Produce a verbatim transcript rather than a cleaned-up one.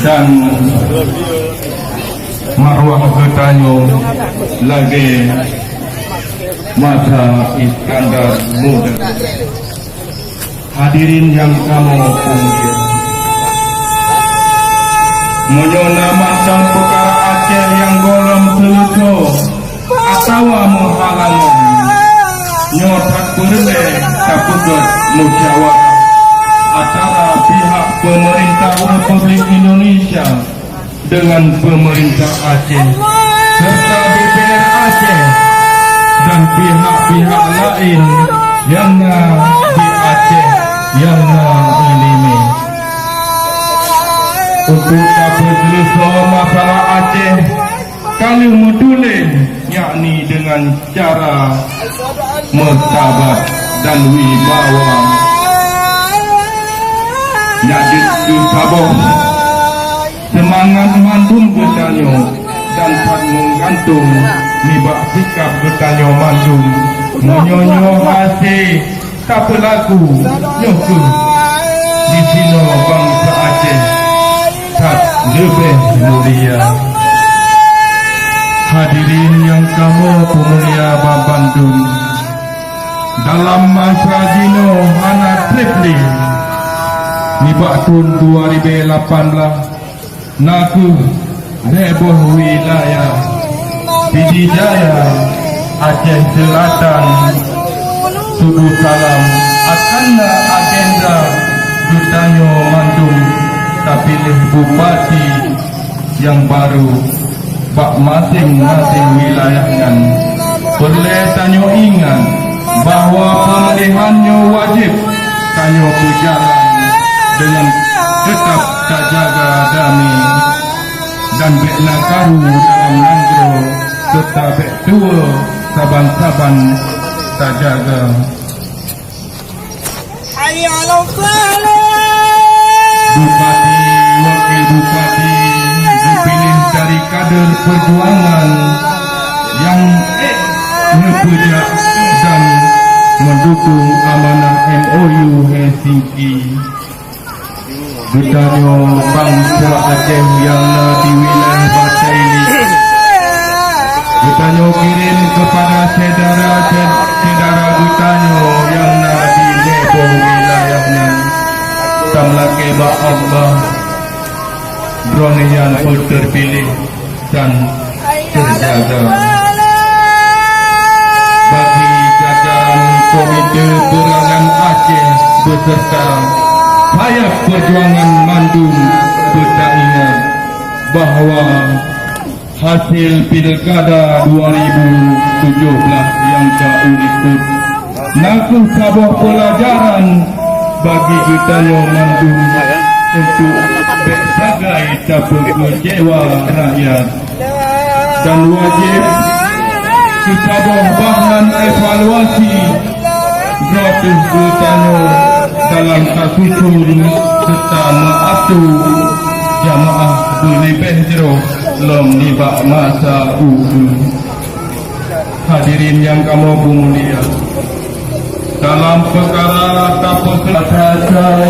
Dan marwah geutanyoe lagée masa Iskandar Muda. Hadirin nyang kamoe mulia, meunyoe na mantong peukara Aceh nyang gohlom seuleusoe atawa meuhalangan, nyoe that peureulée tapeugét musyawarah antara pihak peumeurintah Republik Indonesia dengan peumeurintah Aceh, serta D P R Aceh dan pihak-pihak laén nyang na di Aceh nyang na iéleumé. Untuk tapeuseuleusoe masalah Aceh, ka lheueh meutuléh, yakni dengan cara martabat dan wibawa. Nyan jeuet keu saboh seumangat mandum geutanyoe dan that meugantung nibak sikap geutanyoe mandum. Meunyoe nyoe hase tapeulaku, nyoe kheueh disinoe bansa Aceh that leubeh mulia. Hadirin nyang kamoe peumulia banmandum, dalam masa jinoe hana treb lé, nibak thon dua ribée lapan blaih, na kheueh lhée boh wilayah, Pidie Jaya, Aceh Seulatan, Tugu Salam, akan na agenda geutanyoe mandum tapiléh bupati nyang barô bak maséng-maséng wilayah nyan. Peureulée tanyoe ingat bahwa peumulihan nyoe wajéb tanyoe peujalan deungon teutab tajaga damé dan bék na karu dalam nanggroe, serta bék tuwoe saban-saban tajaga. Bupati, wakil bupati geupiléh dari kader peujuangan nyang ék neupeujak dan meudukong amanah M O U Helsinki. Geutanyoe bansa Aceh nyang na di wilayah Batailik, geutanyoe kirém keupada syedara-syedara geutanyoe nyang na di lhée boh wilayah nyan. Tameulakée bak Allah, Droeneuh nyang peuteupiléh dan teujaga. Bagi jajaran Komite Peuranan Aceh beserta sayap peujuangan mandum, beutaingat bahwa hasil Pilkada dua ribu tujoh belas nyang ka ulikot na kheueh saboh peulajaran bagi geutanyoe mandum untuk bék sagai tapeukeucewa rakyat, dan wajéb keu saboh bahan evaluasi droe teuh geutanyoe dalam tasusun serta meuatoe jamaah beuleubeh jroh lom nibak masa ukeue. Hadirin nyang kamoe peumulia, dalam peukara tapeuseuleusoe